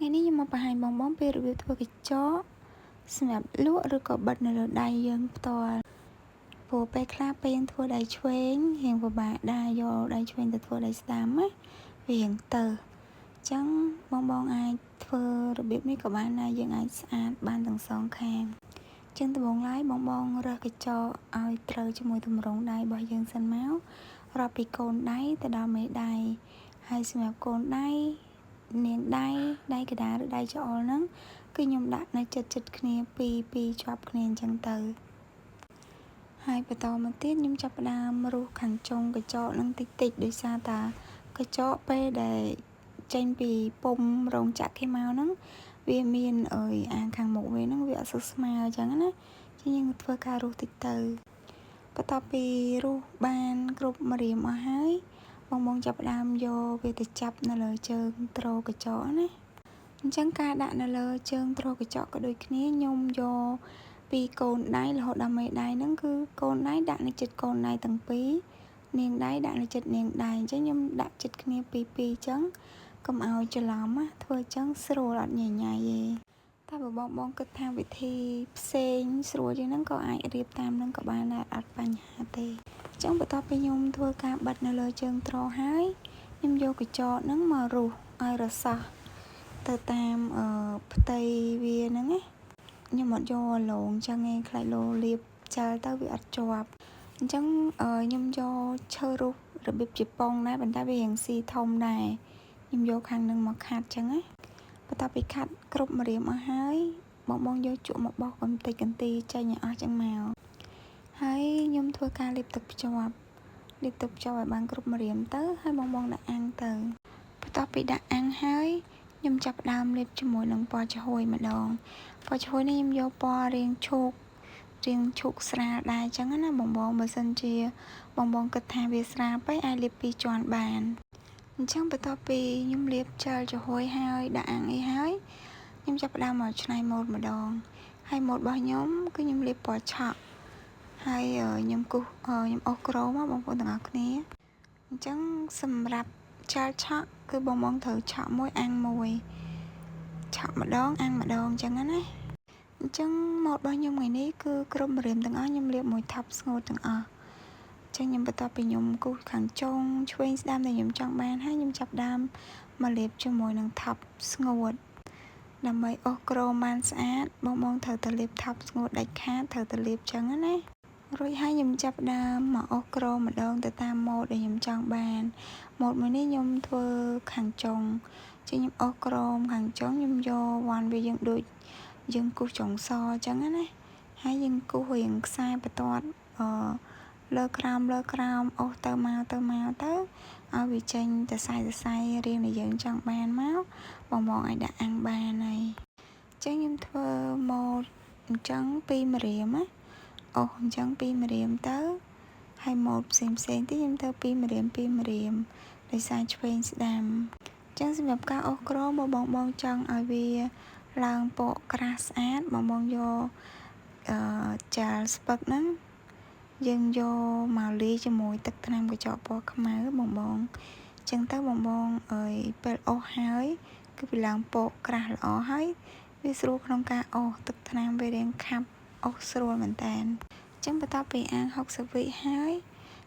ថ្ងៃនេះខ្ញុំមកបង្ហាញបងបងពីរបៀបធ្វើក្រចកសម្រាប់លក់ឬក៏បិទនៅលើដៃយើងផ្ទាល់ព្រោះពេលខ្លះពេលយើងធ្វើដៃឆ្វេងរៀងពិបាកដែរយកដៃឆ្វេងទៅធ្វើដៃស្ដាំណាវារៀងទៅអញ្ចឹងបងបងអាចធ្វើរបៀបនេះក៏បានដែរយើងអាចស្អាតបានទាំងសងខាងចឹងដំបូងឡើយបងបងរើសក្រចកឲ្យត្រូវជាមួយទម្រង់ដៃរបស់យើងសិនមករាប់ពីកូនដៃទៅដល់មេដៃហើយសម្រាប់កូនដៃនាងដៃដៃកដាឬដៃច្អល់ហ្នឹងគឺខ្ញុំដាក់នៅចិត្តចិត្តគ្នាពីរពីរជាប់គ្នាអញ្ចឹងទៅហើយបន្តមកទៀតខ្ញុំចាប់ផ្ដើមរុះខាងចុងក្រចកនឹងតិចតិចដោយសារតាក្រចកពេលដែលចេញពីពុំរោងចក្រគេមកហ្នឹងវាមានអើយអាខាងមុខវាហ្នឹងវាអត់សូវស្មើអញ្ចឹងណាជាយើងធ្វើការរុះតិចទៅបន្ទាប់ពីរុះបានគ្រប់ម្រាមអស់ហើយបងបងចាប់ផ្ដើមយកវាទៅចាប់នៅលើជើងទ្រក្រចកណាអញ្ចឹងការដាក់នៅលើជើងទ្រក្រចកក៏ដូចគ្នាខ្ញុំយកពីកូនដៃរហូតដល់មេដៃហ្នឹងគឺកូនដៃដាក់នៅចិត្តកូនដៃទាំងពីរនាងដៃដាក់នៅចិត្តនាងដៃអញ្ចឹងខ្ញុំដាក់ចិត្តគ្នាពីរពីរអញ្ចឹងកុំឲ្យច្រឡំណាធ្វើអញ្ចឹងស្រួលអត់ញញ៉ៃទេតែបើបងបងគិតថាវិធីផ្សេងស្រួលជាងហ្នឹងក៏អាចរៀបតាមហ្នឹងក៏បានដែរអត់បញ្ហាទេអញ្ចឹងបន្ទាប់ពីខ្ញុំធ្វើការបិទនៅលើជើងទ្រហើយខ្ញុំយកក្រចកហ្នឹងមករុះឲ្យរសោះទៅតាមផ្ទៃវាហ្នឹងណាខ្ញុំអត់យកឡងចឹងឯងខ្លាចលោលាបចាល់ទៅវាអត់ជាប់អញ្ចឹងខ្ញុំយកឈើរុះរបៀបជាប៉ុងដែរប៉ុន្តែវារៀងស៊ីធំដែរខ្ញុំយកខាងនឹងមកខាត់ចឹងណាបន្ទាប់ពីខាត់គ្រប់ម្រាមអស់ហើយបងបងយកជក់មកបោះកំតិចកន្ទីចេញឲ្យអស់ចឹងមកហើយខ្ញុំធ្វើការលាបទឹកភ្ជាប់លាបទឹកភ្ជាប់ឲ្យបានគ្រប់ម្រាមទៅហើយបងបងដាក់អាំងទៅបន្ទាប់ពីដាក់អាំងហើយខ្ញុំចាប់ផ្ដើមលាបជាមួយនឹងពណ៌ចំហុយម្ដងពណ៌ចំហុយនេះខ្ញុំយកពណ៌រាងឈូករាងឈូកស្រាលដែរអញ្ចឹងណាបងបងបើសិនជាបងបងគិតថាវាស្រាលពេកអាចលាបពីរជាន់បានអញ្ចឹងបន្ទាប់ពីខ្ញុំលាបជែលចំហុយហើយដាក់អាំងអីហើយខ្ញុំចាប់ផ្ដើមមកច្នៃម៉ូដម្ដងហើយម៉ូដរបស់ខ្ញុំគឺខ្ញុំលាបពណ៌ឆក់ហើយខ្ញុំគូសខ្ញុំអូសក្រមបងប្អូនទាំងអស់គ្នាអញ្ចឹងសម្រាប់ជែលឆក់គឺបងបងត្រូវឆក់មួយអាំងមួយឆក់ម្ដងអាំងម្ដងអញ្ចឹងណាអញ្ចឹងម៉ូដរបស់ខ្ញុំថ្ងៃនេះគឺគ្រប់ម្រាមទាំងអស់ខ្ញុំលាបមួយថប់ស្ងួតទាំងអស់ចឹងខ្ញុំបន្ទាប់ពីខ្ញុំគូសខាងចុងឆ្វេងស្ដាំដែលខ្ញុំចង់បានហើយខ្ញុំចាប់ដើមមកលាបជាមួយនឹងថប់ស្ងួតដើម្បីអូសក្រមបានស្អាតបងបងត្រូវតែលាបថប់ស្ងួតដាច់ខាតត្រូវតែលាបចឹងណារួចហើយខ្ញុំចាប់ដើមមកអូសក្រមម្ដងទៅតាមម៉ូដដែលខ្ញុំចង់បានម៉ូដមួយនេះខ្ញុំធ្វើខាងចុងជាខ្ញុំអូសក្រមខាងចុងខ្ញុំយកវ៉ាន់វាយើងដូចយើងគូសចុងសអញ្ចឹងណាហើយយើងគូសរៀងខ្សែបន្ទាត់អឺលើក្រោមលើក្រោមអូសទៅមកទៅមកទៅឲ្យវាចេញទៅសៃសរសៃរៀងដែលយើងចង់បានមកបងបងអាចដាក់អាំងបានហើយអញ្ចឹងខ្ញុំធ្វើម៉ូដអញ្ចឹងពីម្រាមណាអូសអញ្ចឹងពីម្រាមទៅហើយម៉ូដផ្សេងផ្សេងទៀតខ្ញុំធ្វើពីម្រាមពីម្រាមដោយសារឆ្វេងស្ដាំអញ្ចឹងសម្រាប់ការអូសក្រមបើបងបងចង់ឲ្យវាឡើងពកក្រាស់ស្អាតបងបងយកអឺចាលស្ពឹកហ្នឹងយើងយកមកលាយជាមួយទឹកថ្នាំក្រចកពណ៌ខ្មៅបងបងចឹងទៅបងបងអើយពេលអូសហើយគឺវាឡើងពកក្រាស់ល្អហើយវាស្រួលក្នុងការអូសទឹកថ្នាំវារាងខាប់អូសស្រួលមែនតើចឹងបន្ទាប់ពីអាំង60វិហើយ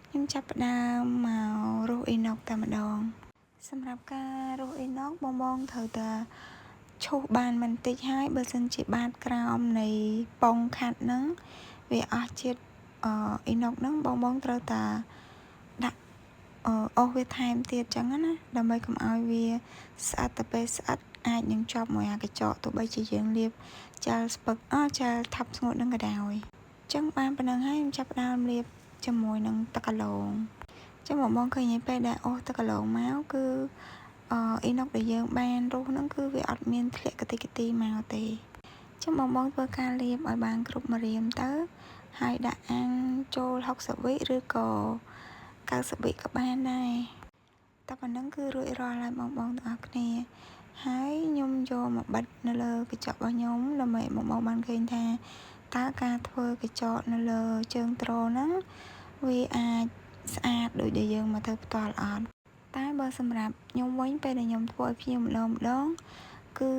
ខ្ញុំចាប់ផ្ដើមមករោសអ៊ីណុកតែម្ដងសម្រាប់ការរោសអ៊ីណុកបងបងត្រូវតែឈូសបានបន្តិចហើយបើសិនជាបាតក្រោមនៃប៉ុងខាត់ហ្នឹងវាអស់ជាតិអ៊ីណុកហ្នឹងបងបងត្រូវតែដាក់អូសវាថែមទៀតចឹងណាដើម្បីកុំឲ្យវាស្អិតទៅពេលស្អិតអាចនឹងជាប់មួយអាក្រចកទោះបីជាយើងលាបចាល់ស្ពឹកអចាល់ថប់ស្ងួតនឹងក៏ដោយចឹងបានប៉ុណ្ណឹងហើយខ្ញុំចាប់ផ្ដើមលាបជាមួយនឹងទឹកកឡងចឹងបងបងឃើញពេលដែលអូសទឹកកឡងមកគឺអអ៊ីណុកដែលយើងបានរុះហ្នឹងគឺវាអត់មានធ្លាក់កតិកទីមកទេចឹងបងបងធ្វើការលាបឲ្យបានគ្រប់ម្រាមទៅហើយដាក់អាំងចូល60វិឬក៏90វិក៏បានដែរតែប៉ុណ្ណឹងគឺរួចរាល់ហើយបងបងទាំងអស់គ្នាហើយខ្ញុំយកមកបិទនៅលើកញ្ចក់របស់ខ្ញុំដើម្បីបងបងបានឃើញថាតើការធ្វើក្រចកនៅលើជើងទ្រហ្នឹងវាអាចស្អាតដូចដែលយើងមកធ្វើផ្ទាល់អត់តែបើសម្រាប់ខ្ញុំវិញពេលដែលខ្ញុំធ្វើឲ្យភ្ញៀវម្ដងម្ដងគឺ គឺ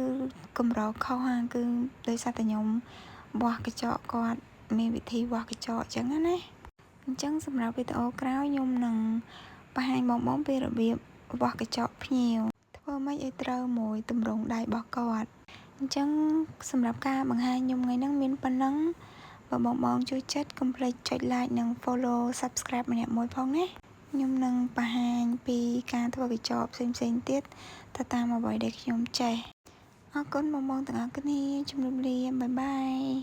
កម្រខុសហាគឺដោយសារតែខ្ញុំវាស់ក្រចកគាត់មានវិធីវាស់ក្រចកអញ្ចឹងណាអញ្ចឹងសម្រាប់វីដេអូក្រោយខ្ញុំនឹងបង្ហាញបងបងពីរបៀបវាស់ក្រចកភ្ញៀវធ្វើម៉េចឲ្យត្រូវមួយទម្រង់ដៃរបស់គាត់អញ្ចឹងសម្រាប់ការបង្ហាញខ្ញុំថ្ងៃហ្នឹងមានប៉ុណ្ណឹងបើបងបងចូលចិត្តកុំភ្លេចចុច like និង follow subscribe ម្នាក់មួយផងណាខ្ញុំនឹងបង្ហាញពីការធ្វើក្រចកផ្សេងផ្សេងទៀតទៅតាមអ្វីដែលខ្ញុំចេះអរគុណបងបងទាំងអស់គ្នាជម្រាបលា bye bye.